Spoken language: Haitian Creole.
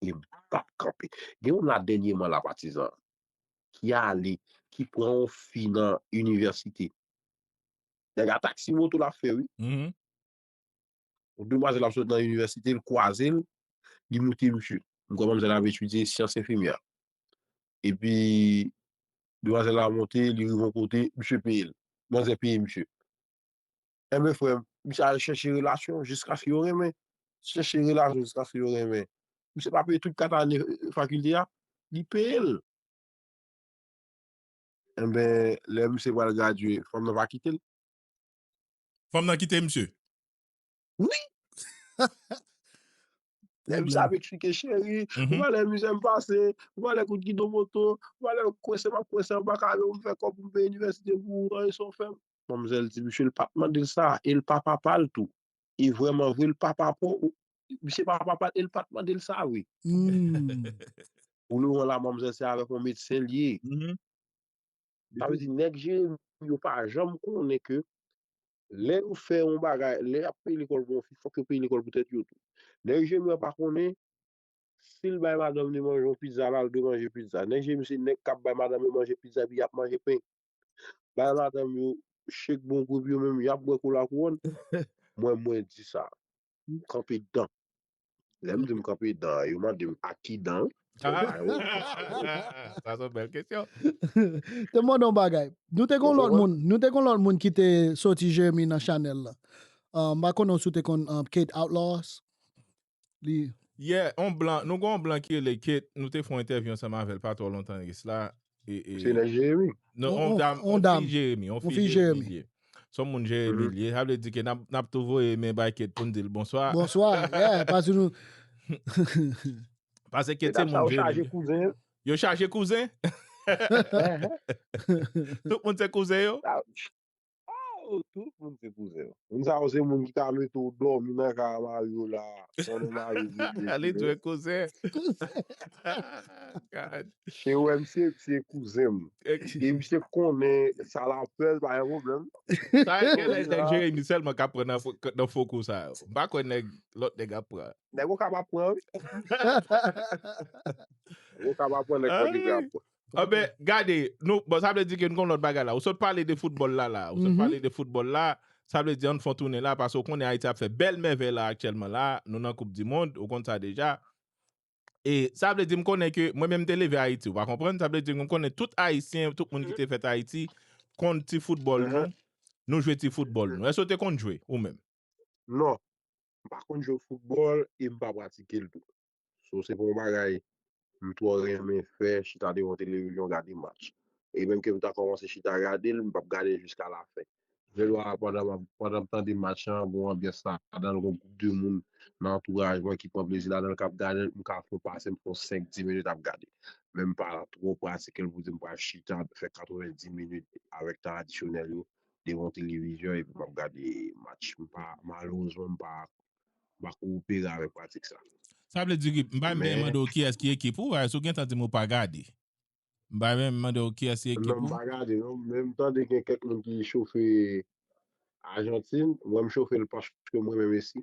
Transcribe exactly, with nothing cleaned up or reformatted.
e m p ap kanpe. Gen youn la dènyèman la, patizan, ki ale, ki pran yon fi nan inivèsite. Nèg a taksi moto l ap fè, wi. Mhm. Yon demwazèl ap sot nan inivèsite, l kwaze l, li moute misye. M kwè manmzèl ap etidye syans enfimyè. Epi, demwazèl la monte, li rive yon kote, misye peye l. Manzè peye misye. Enben, frè m, misye al chèche relasyon jiskaske yo renmen. Chèche relasyon jiskaske yo renmen. Misye pa peye tout kat ane fakilte a, li peye l. Enben, lè misye pral gradye, fanm nan pa kite l. Fanm nan kite misye. Wi! Lè misye ap eksplike cheri, ou pa lè mizè m pase, ou pa lè kout gidon moto, ou pa lè kwense m ap kwense anba kado, m fè kòb pou m peye inivèsite pou ou, e sa w fè m. Manmzèl di misye l pa t mande l sa, e l pa papa l tou. E vrèman vre, l pa papa w, misye pa papa l, e l pa t mande l sa vre. Pou le moman la, manmzèl se avèk yon medsen l ye. Sa vle di, nèg Jeremi yo pa janm konnen ke lè yo fè yon bagay, lè y ap peye lekòl pou yon fi, fòk yo peye lekòl pou tèt yo tou. Nèg Jeremi yo pa konnen, si l bay madanm li manje yon pizza, l al dwe manje pizza. Nèg Jeremi se nèg k ap bay madanm yo manje pizza, epi y ap manje pen. Bay madanm yo chèk bon gou, epi yo menm, y ap bwè kola kouwòn. Mwen, mwen di sa. M kanpe dan. Lè m di m kanpe dan, yo mande m ak ki dan. Sa se yon bèl kesyon. Te mande yon bagay. Nou te gon lòt moun, nou te gon lòt moun ki te soti Jeremi nan chanèl la. Uh, m pa konnen si w te konn uh, Kate Outlaws. Li Yeah, on blan, nou gon blan ki rele Kate, nou te fè yon entèvyou ansanm avè l pa twò lontan de sa. Se nèg Jeremi. Non, on dam, on fi Jeremi, on fi Jeremi. Se yon moun Jeremi li ye, sa vle di ke n ap tou voye men bay Kate pou n di l bonswa. Bonswa, yeah, paske nou Paske Kate se moun Jeremi. Yo chaje kouzen? Tout moun se kouzen yo? Oh, tout moun se kouzen yo. Moun sa yo se moun ki ka mete w dòmi nan kay mari yo la. Pandan mari yo. Li dwe kouzen. Se wè misye, se kouzen m. E misye konnen sa l ap fè, pa gen pwoblèm. Sa gen lè nèg Jeremi sèlman k ap pran nan fo kou sa yo. M pa kwè nèg lòt nèg ap pran. Nèg Okap ap pran, wi. Nèg Okap ap pran, nèg Pòdepè ap pran. Anben, gade, nou, bon, sa vle di ke nou gon lòt bagay la. Ou sot pale de foutbòl la, la. Ou sot pale de foutbòl la. Sa vle di ann fè yon tounen la, paske ou konnen Ayiti ap fè bèl mèvèy la aktyèlman la. Nou nan Koup di Mond, ou konn sa deja. E sa vle di m konnen ke mwen menm m te leve Ayiti, ou pa konprann? Sa vle di m konnen tout Ayisyen, tout moun ki te fèt Ayiti, konn ti foutbòl nou, nou jwe ti foutbòl nou. Èske w te konn jwe, ou menm? Non, m pa konn jwe foutbòl e m pa pratike l tou. So, se pa yon bagay m twò renmen fè, chita devan televizyon gade match. E menm ke m ta kòmanse chita gade l, m p ap gade l jiska lafen. Gen lwa pandan m ap, pandan m tande match lan, gon anbyans ladan l, gon gwoup de moun nan antouraj mwen ki pran plezi ladan l, k ap gade l, m ka fè yon pase, m fè yon senk, dis minit ap gade. Men m pa twò pratike l pou di m pral chita fè katrevenndis minit avèk tradisyonèl yo devan televizyon epi m ap gade match. M pa, malerezman, m pa, m pa koopere avèk pratik sa. Sa vle di ke m pa menm mande w kiyès ki ekip ou, paske ou gentan di m ou pa gade. M pa menm mande w kiyès ki ekip ou. Non, m pa gade, non. Men m tande gen kèk moun ki chofe Ajantin. Mwen, m chofe l paske mwen menm Messi.